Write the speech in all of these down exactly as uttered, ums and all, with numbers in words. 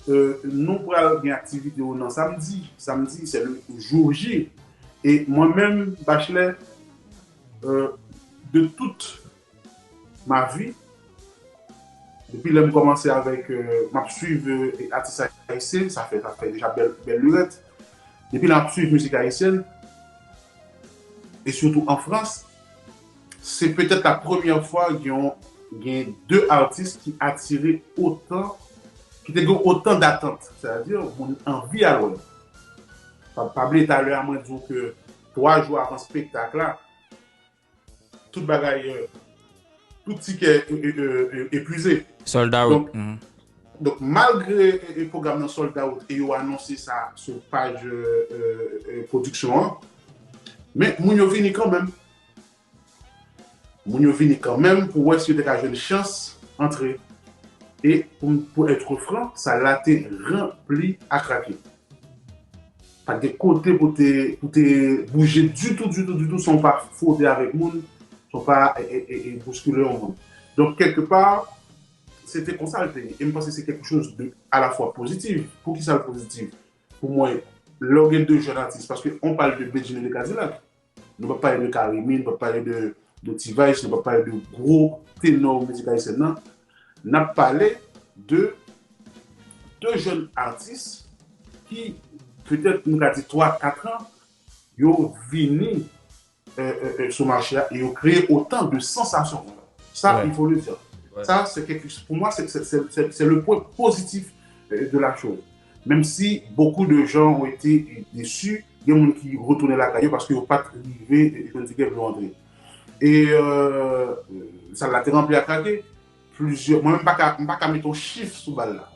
euh, nou pral gen aktivite yo nan samdi. Samdi, c'est le jour J. E mwen menm, Bachelet, euh, de toute ma vie, depi lè m kòmanse avèk, euh, m ap swiv, euh, atis ayisyen, sa fè, sa fè deja bèl, bèl lirèt. Depi lè m ap swiv mizik ayisyèn, e sitou an Frans, se petèt la premyè fwa gen, gen de atis ki atire otan, ki te gen otan datant. Sètadi, moun anvi al wè. Pa, pa bliye talè a, mwen di w ke twa jou avan spektak la, tout bagay, euh, tout tikè, euh, euh, euh, epuize. Sold out. Donk, donk, malgre, euh, euh, pwogram nan sold out e yo anonse sa sou paj, euh, euh, euh, pwodiksyon an, men moun yo vini kanmenm. Moun yo vini kanmenm pou wè si yo te ka jwenn chans antre. E pou, pou être franc, sal la te ranpli a krake. Pa t gen kote pou te, pou te bouje ditou, ditou, ditou, san w pa fwote avèk moun, san w pa, e, e, e, e bouskile yon moun. Donk, kèlkepa, se te konsa l te ye. E m panse se quelque chose de à la fois positif. Poukisa l pozitif? Pou mwen, lè w gen de jèn atis, paske on pale de Bedjine e de Kadilak. Nou p ap pale de Carimi, nou p ap pale de, de T-Vice, nou p ap pale de gwo tenò mizik ayisyèn nan. N ap pale de de jèn atis ki, petèt, nou ka di twa, kat an, yo vini, euh, euh, euh, sou mache a e yo kreye otan de sansasyon konsa. Sa, il faut le dire. Sa, se kèk, pou mwen, se, se, se, se, se le point positif, euh, de la chose. Menm si beaucoup de gens ont été déçus, gen moun ki retounen lakay yo paske yo pa t rive, euh, jwenn tikè pou yo antre. E, euh, sal la te ranpli a krake. Plizyè, mwen menm, m pa ka, m pa ka mete yon chif sou bal la.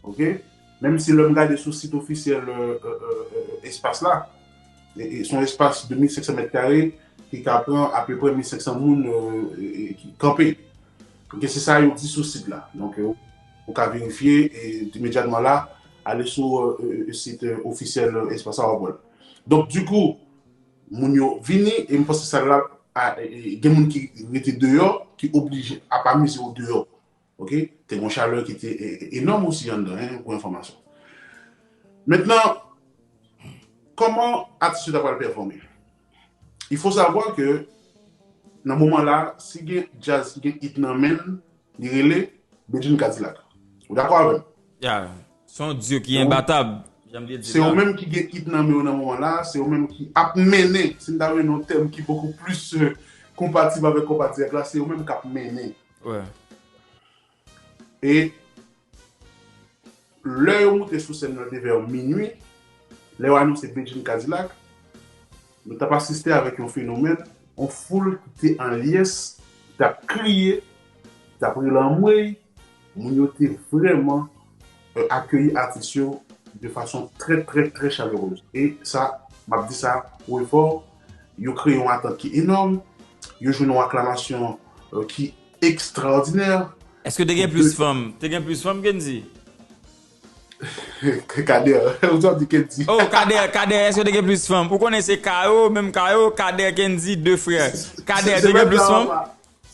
Oke? Menm si lè m gade sou sit ofisyèl, euh, euh, euh, euh, espas la, e, e se yon espas de mil senk san mèt kare ki ka pran apeprè mil senk san moun, euh, e, e ki kanpe. Oke, se sa yo di sou sit la. Donk, euh, ou ka verifye e imedyatman la, ale sou, euh, euh, sit, euh, ofisyèl, euh, espas la, w ap wè l. Donk, dikou, moun yo vini, e m panse sal la, a, e, e, gen moun ki rete deyò, ki oblije ap amize yo deyò. Oke? Te gen yon chalè ki te, e, e, enòm osi anndan, en, pou enfòmasyon. Mentnan, kòman atis yo ta pral pèfòme? Il faut savoir que, nan moman la, si gen djaz ki gen hit nan men l, li rele Bedjine Kadilak. Ou dakò avè m? Ya. Se yon duo ki enbatab, jan m te di la. Se yo menm ki gen hit nan men yo nan moman la, se yo menm ki ap mennen, si n ta mennen yon tèm ki beaucoup plus, euh, konpatib avèk konpa dirèk la, se yo menm k ap mennen. E lè yo moute sou sèn nan de vè minui, lè yo anonse Bedjine Kadilak, nou t ap asiste avèk yon fenomèn, yon foul ki te an lyès, ki t ap kriye, ki t ap rele anmwey, moun yo te vrèman, euh, akeyi atis yo de fason trè, trè, trè chaleureuse. E sa, m ap di sa haut et fort, yo kreye yon atant ki enòm, yo jwenn yon aklamasyon, euh, ki ekstraòdinè. Èske te gen plis fanm? Te gen plis fanm, Kendy? Kader, ou sa di Kendy? Oh, Kader, Kader, èske te gen plis fanm? Ou konnen se Kayo, menm Kayo, Kader, Kendy, de frè. Kader, te gen plis fanm?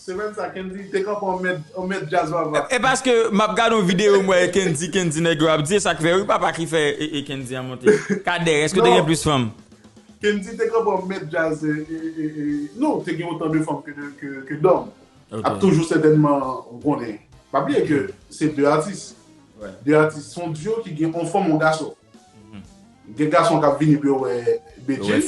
Semèn sa, Kendy te kanpe an mèt, an mèt djaz papa. E, e paske m ap gade yon videyo, m wè Kendy, Kendy nèg yo ap di, e sa k fè wi papa ki fè e, e Kendy an monte. Kader, èske te gen plis fanm? Kendy te kanpe an mèt djaz, e, e, e, e, non, te gen otan de fanm ke de, ke, ke dòm. Ap toujou sètènman, ou konnen. Pa bliye ke se de atis. De atis, se yon duo ki gen yon fanm, yon gason. Gen gason k ap vini pou yo wè Bedjine.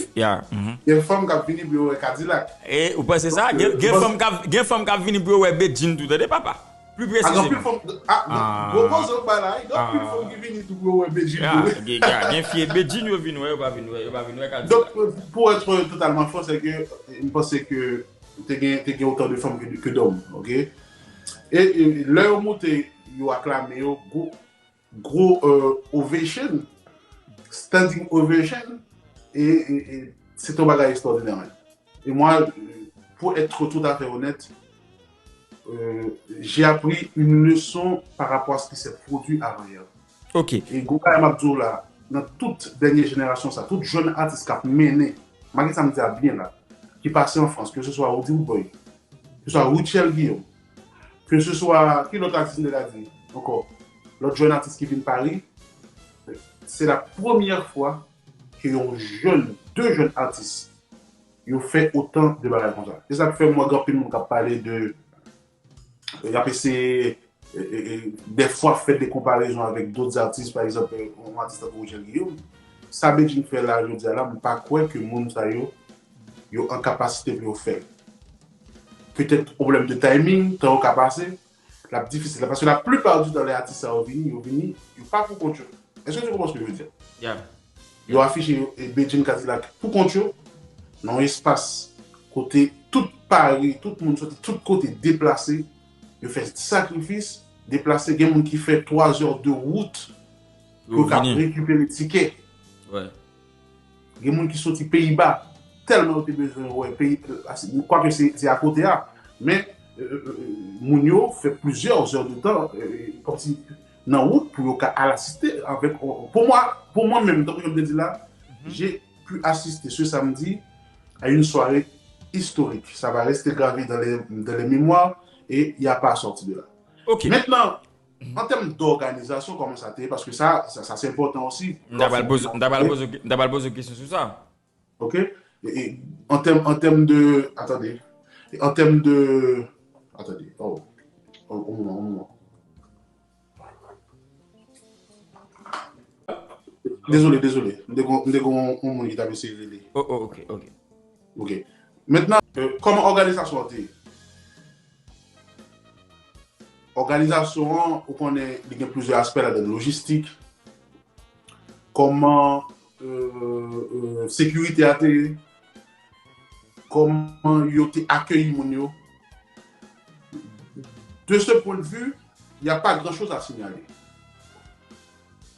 Gen fanm k ap vini pou yo wè Kadilak. E, ou panse sa? Gen, gen fanm k ap, gen fanm k ap vini pou yo wè Bedjine tou, tande papa. Pli presizeman. Anpil fanm, a, gwo koze w bay la, gen anpil fanm ki vini tou pou yo wè Bedjine tou. Gen, gen, gen fi e Bedjine yo vin wè, yo pa vin wè, yo pa vin wè Kadilak. Donk, euh, pour être totalement franc, c'est que, euh, m panse ke te gen, te gen otan de fanm ke, ke dòm, oke? E, e lè yo moute, yo aklame yo, gwo, gwo, euh, ovation, standing ovation, e, e, e se te yon bagay ekstraòdinè, men. E mwen, euh, pour être tout à fait honnête, euh, j'ai appris une leçon par rapport à ce qui s'est produit avant-hier. Ok. E gwo bagay m ap di w la, nan tout dènye jenerasyon sa, tout jèn atis k ap mennen, malgre sa m di a byen la, ki pase an Frans, ke se swa Roody Roodboy, ke se swa Rutshelle Guillaume, ke se swa, ki lòt atis m te ka di ankò? Lòt jou, yon atis ki vin Paris, se la premyè fwa ke yon jèn, de jèn atis, yo fè otan de bagay konsa. Se sa k fè m wè gen anpil moun k ap pale de, y ap eseye, e, e, e, dèfwa fè de konparezon avèk dòt atis, pa egzanp, e, yon atis tankou Roger Guillaume. Sa Bedjine fè la, jodi a la, m pa kwè ke moun sa yo, yo an kapasite pou yo fè l. Petèt pwoblèm de timing, tan yo ka pase, l ap difisil. Paske la plupart du temps, lè atis sa yo vini, yo vini, yo pa pou kont yo. Èske w konprann sa m vle di? Yeah. Yo afiche yo, e, Bedjine Cadillac pou kont yo, nan yon espas kote tout Paris, tout moun soti tout kote deplase, yo fè sakrifis, deplase, gen moun ki fè twa zè de wout pou yo ka rekipere tikè. Wè. Gen moun ki soti Peyiba, tèlman yo te bezwen wè peyi, kwake se, se akote a, men, e, e, e, moun yo fè plizyè zè de tan, e, kòmsi nan wout pou yo ka al asiste avèk, pou mwen, pou mwen menm, tankou jan m te di la, j'ai pu assister ce samedi à une soirée historique. Ça va rester gravé dans les, dans les mémoires et il n'y a pas à sortir de là. Ok. Maintenant, an tèm dòganizasyon, kòman sa te ye? Paske sa, sa, sa se enpòtan osi. M ta pral poze, m ta pral poze, m ta pral poze kesyon sou sa. Ok? E, e, an tèm, an tèm de, atande. E an tèm de, atande. Oh. Oh, un moment, un moment. Dezole, dezole. M te gon, m te gon yon moun ki t ap eseye rele. Oh, oh, ok, ok. Ok. Mentnan, euh, kòman òganizasyon an te ye? Òganizasyon an, ou konnen, li gen plizyè aspè ladan, lojistik, kòman, euh, euh, sekirite a te ye, kòman yo te akeyi moun yo. De ce point de vue, il n'y a pas grand-chose à signaler.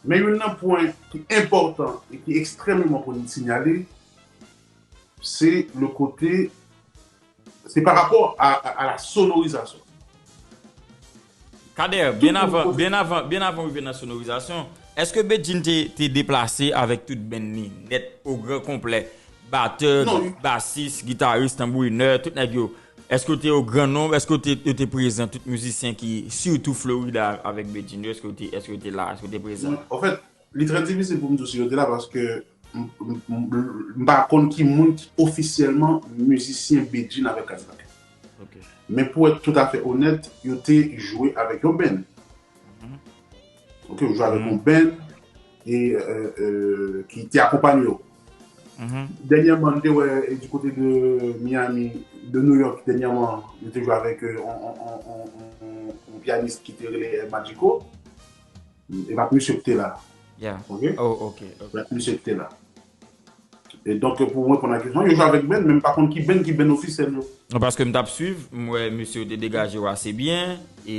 Men youn nan pwen ki enpòtan e ki ekstrèmeman pou n sinyale, se le kote, se pa rapò a, a, a la sonorizasyon. Kader, byen avan, byen avan, byen avan rive nan sonorizasyon, èske Bedjine te, te deplase avèk tout band li nèt, o gran konplè? Batè, basis, gitaris, tanbourinè, tout nèg yo. Èske w te o gran nonb? Èske w te, yo te prezan, tout mizisyen ki, sitou Florida avèk Bedjine yo, èske w te, èske yo te la, èske w te prezan? Anfèt, li trè difisil pou m di w si yo te la paske m, m, m, m pa konn ki moun ki ofisyèlman mizisyen Bedjine avèk Cadillac. Ok. Men pou èt toutafè onèt, yo te jwe avèk yon band. Ok, yo jwe avèk yon band e, euh, euh, ki te akonpanye yo. Dènyèman, nou te wè, e, di kote de Miami, de New York, dènyèman, nou te jwe avèk, euh, on, on, on, on, on, on pyanis ki te rele El Magico. E pa t misye ki te la. Yeah. Ok? Oh, ok, ok. E pa t misye ki te la. E donk, pou mwen, pou nan kesyon, yo jwe avèk band, men m pa konn ki band, ki band ofisyèl yo. Non, paske m t ap swiv, m wè mesye yo te degaje yo ase byen, e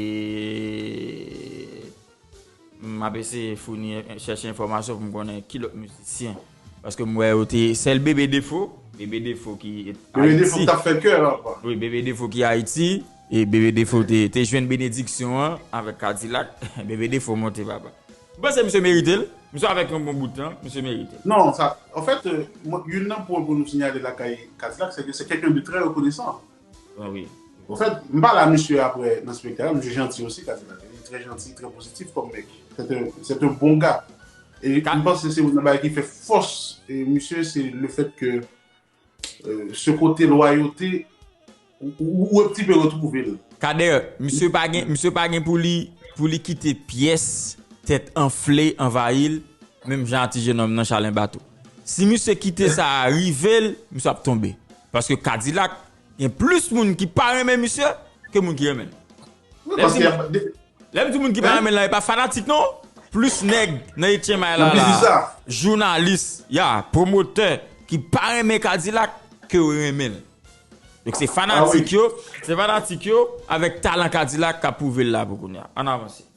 m ap eseye founi, chèche enfòmasyon pou m konnen ki lòt mizisyen. Paske m wè yo te, sèl Bebe Defo, Bebe Defo ki Bebe Defo ki t ap fè kè la, pa. Wi, Bebe Defo ki Ayiti, e Bebe Defo te, te jwenn benediksyon an avèk Cadillac. Bebe Defo monte, papa. M panse misye merite l. Misye avèk yon bon bout tan, misye merite l. Non, sa, anfèt, euh, mwen, youn nan pwen pou nou sinyale lakay Cadillac, se ke se quelqu'un de très reconnaissant. Ah wi. Anfèt, m pale a misye aprè nan spektak la, misye janti osi, Cadillac. Il est très gentil, très positif comme mec. C'est un, c'est un bon gars. E m panse se youn nan bagay ki fè fòs e misye, se le fèt ke, euh, se kote lwayote, ou, ou, ou un petit peu retwouve l. Kader, misye pa gen, misye pa gen pou li, pou li kite pyès tèt anfle anvayi l, menm jan a ti jenòm nan Chalen Bato. Si misye kite sa rive l, misye ap tonbe. Paske Cadillac, gen plis moun ki pa renmen misye ke moun ki renmen l. Wi, paske y ap de- Lè m di moun ki pa renmen l la, e pa fanatik non. Plis nèg nan etyen may la la, jounalis, ya, pwomotè ki pa renmen Cadillac ke yo renmen l. Donk se fanatik yo, se fanatik yo avèk talan Cadillac k ap pwouve l la pou kounye a. Ann avanse.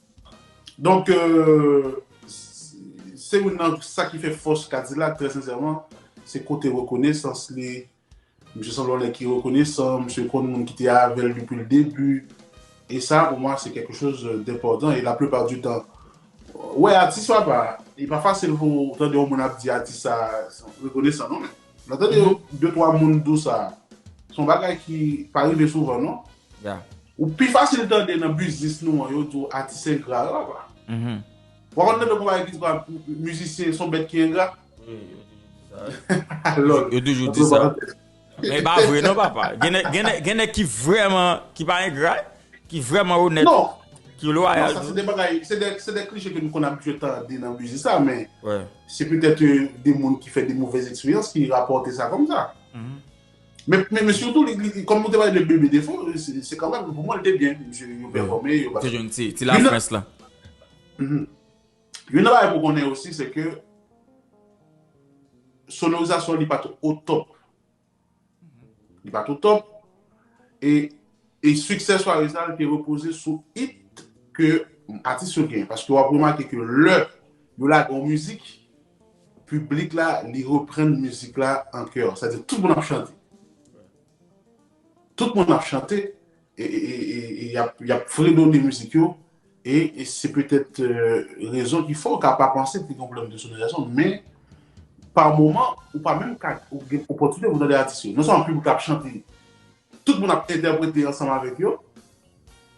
Donk, euh, se youn nan sa ki fè fòs Cadillac, trè sensèman, se kote rekonesans li. Misye sanble yon nèg ki rekonesan, misye konn moun ki te avè l depi le debi. E sa, pou mwen, se quelque chose d'important. E la plupart du temps, wè, atis, papa, e pa fasil pou w tande yon moun ap di atis sa rekonesan, non, men. Lè w tande de twa moun di w sa, se yon bagay ki pa rive souvan, non? Ou pi fasil tande nan biznis nou an, yo di w atis engra, papa. Ou pa konn tande konpare ki di pa mizisyen se yon bèt ki engra? Lòl. Yo toujou di sa. Men e pa vre non, papa. Gen nèg, gen nèg, gen nèg ki vrèman, ki pa engra, ki vrèman onèt, ki loyal tou. Non, sa se de bagay, se de, se de klise ke nou konn abitye tande nan mizik sa, men se petèt de moun ki fè de movèz eksperyans ki rapòte sa kòm sa. Men, men, men sitou, li, li, kòm nou te pale de Bebe Defo, se, se kanmenm, pou mwen, li te byen. Misye, yo pèfòme, yo bat. Ti, ti lafrans la. Youn nan bagay pou konnen osi, se ke sonorizasyon li pa t o top. Li pa t o top. E, e siksè sware sa, li te repoze sou hit ke atis yo genyen. Paske w ap remake ke lè yo lage yon mizik, piblik la, li reprann mizik la an kè. Sètadi, tout moun ap chante. Tout moun ap chante, e, e, e, e, e y ap, y ap fredone mizik yo, e, e se petèt, euh, rezon ki fè w ka pa panse ke gen pwoblèm de sonorizasyon, men pa moman, ou pa menm ka, ou gen opòtinite pou tande atis yo. Non sèlman piblik la ap chante, tout moun ap entèprete ansanm avèk yo,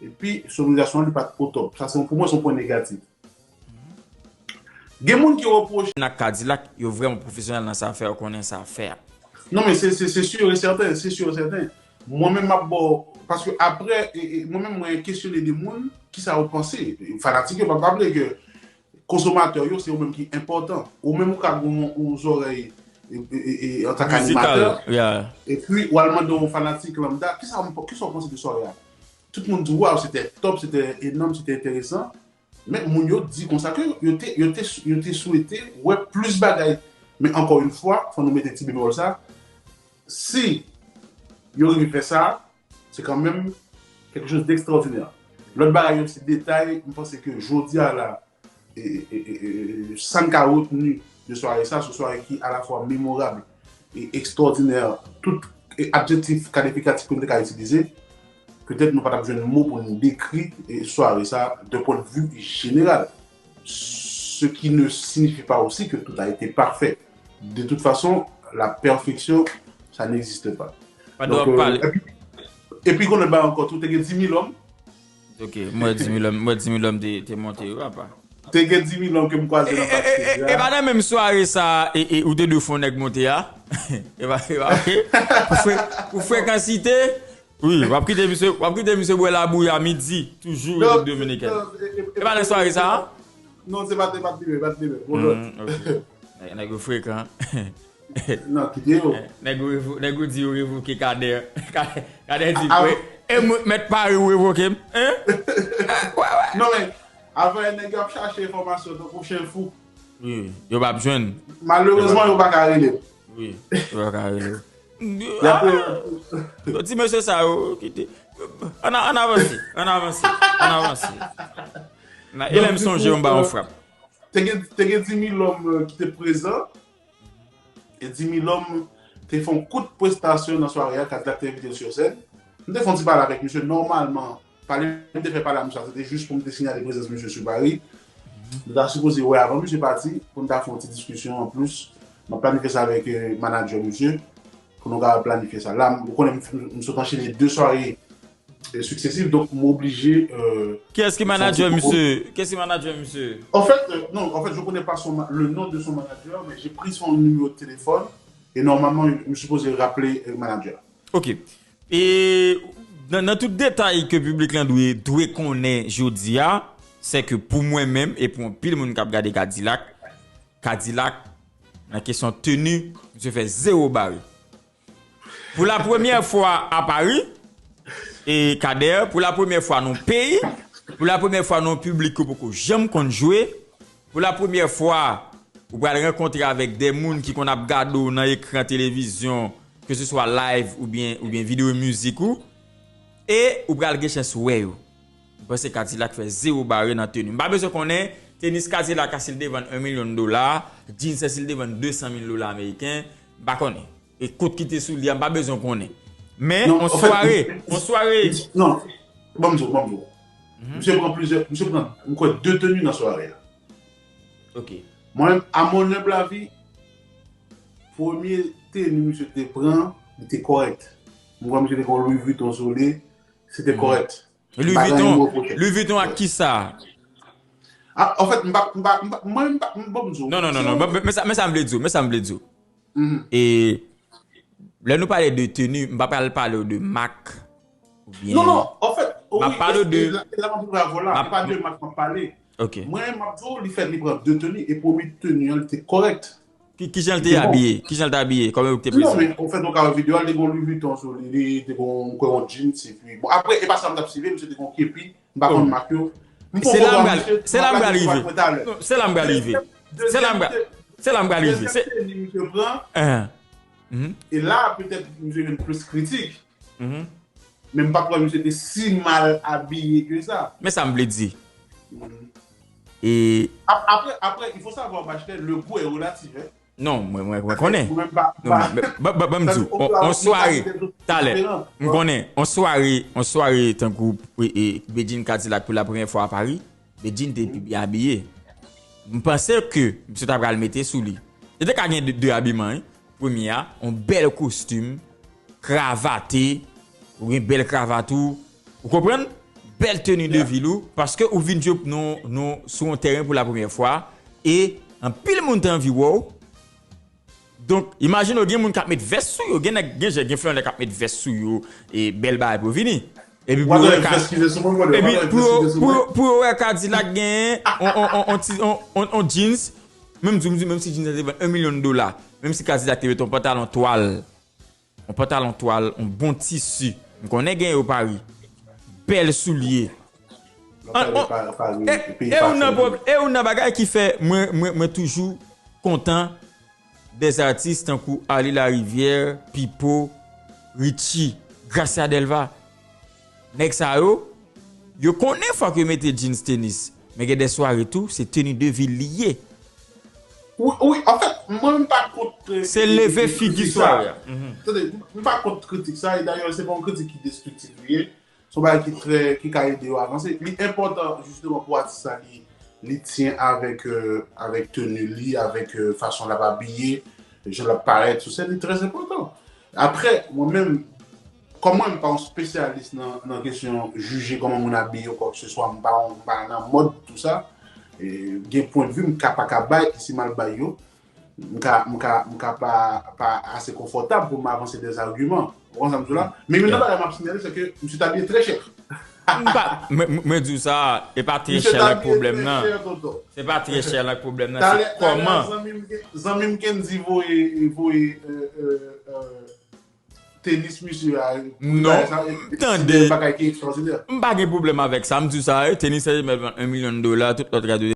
epi sonorizasyon an li pa t o top. Sa se yon, pou mwen, se yon pwen negatif. Gen moun ki repwoche. Nan Kadilak, yo vrèman pwofesyonèl nan sa fè, yo konnen sa fè a. Non, men se, se, se si e sèten, se si e sèten. Mwen menm, m ap ba w, paske apre, e, e, mwen menm, mwen kesyone de moun, kisa yo panse. Fanatik yo, pa, pa bliye ke konsomatè yo, se yo menm ki enpòtan. Ou menm, ou ka gen yon, yon zòrèy, e, e, e, e, antanke animatè, epi w al mande yon fanatik lambda, kisa, kisa w panse de sware a? Tout moun di, waw, se te top, se te enòm, se te enteresan. Men moun yo di konsa ke yo te, yo te, yo te swete wè plis bagay. Men ankò yon fwa, fò nou mete ti bemòl sa. Si yo rive fè sa, se kanmenm quelque chose d'extraordinaire. Lòt bagay yo se detay, m panse ke jodi a la, e, e, e, e, e, sa n ka retni de sware sa, se yon sware ki alafwa memorab e ekstwòdinè, tout, e, adjektif kalifikatif ke m te ka itilize, petèt nou pa t ap jwenn mo pou nou dekri, e, sware sa d'un point de vue général. Ce qui ne signifie pas aussi que tout a été parfait. De toute façon, la perfection, ça n'existe pas. Pandan w ap pale. Epi, epi, konnen ba ankò tou, te gen Dimilòm. Ok, mwen Dimilòm, mwen Dimilòm te, te monte, wi, papa. Te gen Dimilòm ke m kwaze nan pati. E, e, e, e pa nan menm sware sa, e, e, ou te dwe fè yon nèg monte a. E pa, e pa vre. Pou fre-, pou frekansite, wi, w ap kite misye, w ap kite misye bwè labouyi a midi, toujou Repiblik Dominikèn. E pa nan sware sa a? Non, se pa te, pa t li menm, pa t li menm. Bon, lòt. Nèg, nèg yo frekan. Non, kite yo. Nèg yo revo-, nèg yo di yo revoke Kader. Kader, Kader di, wi, e mwen k mèt Pari ou revoke m? Hein? Wè, wè. Non, men, avan, nèg yo ap chache enfòmasyon tankou chen fou. Wi, yo p ap jwenn. Malerezman, yo pa ka rele. Wi, yo pa ka rele. Yo di mesye sa yo, kite. Ann, ann avanse, ann avanse, ann avanse. E lè m sonje, m ba yon frap. Te gen, te gen Dimilòm, euh, ki te prezan. E Dimilòm te fè yon kout prestasyon nan sware a, Kadilak te envite l sou sèn. M te fè yon ti pale avèk misye, nòmalman, pale m te fè pale a misye a, se te jis pou m te siyale prezans misye sou Pari. Nou ta sipoze wè avan misye pati, pou n ta fè yon ti diskisyon anplis. M ap planifye sa avèk, euh, manadjè misye, pou nou kapab planifye sa. La, ou konnen m, m sot anchene de sware e, successif, donc m oblije, euh, Kiyès ki manadjè misye? Kiyès ki manadjè misye? En fait, euh, non, en fait, je connais pas son ma-, le nom de son manager, mais j'ai pris son numéro de téléphone et normalement, m sipoze raple, euh, manager. Ok. E nan, nan tout detay ke piblik lan dwe, dwe konnen jodi a, se ke pou mwen menm e pou anpil moun k ap gade Kadilak, Kadilak, nan kesyon teni, misye fè zewo bare. Pou la premyè fwa a Pari, e Kader, pou la premyè fwa nan yon peyi, pou la premyè fwa nan yon piblik ke w poko janm konn jwe, pou la premyè fwa ou pral rankontre avèk de moun ki konn ap gade w nan ekran televizyon, ke se swa live oubyen, oubyen videyo mizik ou, e ou pral gen chans wè yo. M panse Kadilak fè zewo bare nan teni. M pa bezwen konnen tenis Kadilak a si l te vann yon milyon dola, jeans si l te vann de san mil dola ameriken, m pa konnen. E kot ki te sou li a, m pa bezwen konnen. Men, yon sware, yon sware. Non, ban m di w, ban m di w. Misye pran plizyè, misye pran, m kwè, de teni nan sware a. Ok. Mwen menm, à mon humble avis, premye teni misye te pran, li te kòrèk. M kwè misye te gen yon Louis Vuitton sou li, se te kòrèk. Louis Vuitton, Louis Vuitton ak kisa? Ah, an fèt, m pa, m pa, m pa, mwen, m pa, m, bon, m di w. Non, non, non, non. Men, men sa, men sa m vle di w, men sa m vle di w. E lè nou pale de teni, m pa pral pale w de mak. Oubyen... Non, non, an fèt, m ap pale w de... E la, e la m ap pale avè w la, e pa de mak m ap pale. Ok. Mwen, m ap di w, li fè, li pran de teni, e premye teni an, li te kòrèk. Ki, ki jan l te abiye? Ki jan l te abiye? Kòman ou te prezante? Non, men, an fèt, ou ka wè videyo a, li te gon Louis Vuitton sou li, li te gon, kwè, yon jeans, epi, bon, apre, e pa sa m t ap site, misye te gon kepi, m pa konn mak yo. Se la m pral, se la m pral rive. Non, se la m pral rive. Se la m pral, se la m pral rive. Dezyèm teni misye pran, e la, petèt, misye vin plis kritik. Men m pa t wè misye te si mal abiye ke sa. Men sa m vle di. E ap-, apre, apre, il faut savoir, Bachelet, le goût est relatif, hein. Non, mwen, mwen, mwen konnen. Mwen pa, non, pa, men, ban, ban, ban m di w, on, on sware, talè, m konnen, on sware, on sware tankou, e, e, Bedjine Cadillac pou la premyè fwa a Paris, Bedjine te pi byen abiye. M panse ke misye ta pral mete sou li. Li te ka gen de, de abiman, wi. Premye a, on bèl kostim, kravate, ou gen bèl kravat ou, ou konprann? Bèl teni de vil ou, paske ou vin jwe nan, nan, sou yon tèren pou la premyè fwa, e anpil moun te anvi wè w. Donk, imajine w gen moun k ap met vès sou yo, gen nèg, gen jèn, gen flannè k ap met vès sou yo, e bèl bagay pou yo vini. Epi pou yo wè ka-, epi pou yo, pou yo, pou yo wè Kadilak genyen on, on, on, on ti, on, on, on jeans, menm di, menm si jeans la te vann yon milyon dola, menm si Kadilak te met on pantalon twal, on pantalon twal, on bon tisi, m konnen gen yo Paris, bèl soulye. An, on, e, e youn nan pwob-, e youn nan bagay ki fè mwen, mwen, mwen toujou kontan des artistes tankou Arly Larivière, Pipo, Richie, Gracia Delva. Nèg sa yo, yo konnen fòk yo mete jeans tenis. Men gen de sware tou, se teni de vil li ye. Wi, wi, anfèt, mwen m pa kont, e, se leve figi sware a. Tande, m pa kont kritik sa, e dayè, se pa yon kritik ki destriktif li ye. Se yon bagay ki trè, ki ka ede yo avanse. Li enpòtan, jisteman, pou atis la, li, li tyen avèk, e, avèk teni li, avèk, e, fason l ap abiye, jan l ap parèt sou sèn, li trè enpòtan. Apre, mwen menm, kòm mwen, m pa yon espesyalis nan, nan kesyon jije kòman moun abiye ou kwakeseswa, m pa yon, m pa nan mòd, tou sa. E, gen pwennvi m ka pa ka bay, e si m al bay yo, m ka, m ka, m ka pa, pa ase konfòtab pou m avanse dèzagiman. Ou konprann sa m di w la? Men youn nan bagay m ap sinyale, se ke misye t abiye trè chè. M pa, mwen, mwen, mwen di w sa, e pa trè chè la k pwoblèm nan. Se pa trè chè la k pwoblèm nan, se kòman. Zanmi m Ken-, zanmi m Kendy voye, voye, e, e, e, tenis misye a. Non, tande. Bagay ki ekstraòdinè. M pa gen pwoblèm avèk sa. M di w sa, e, tenis sa, se yon milyon dola, tout lòt gade.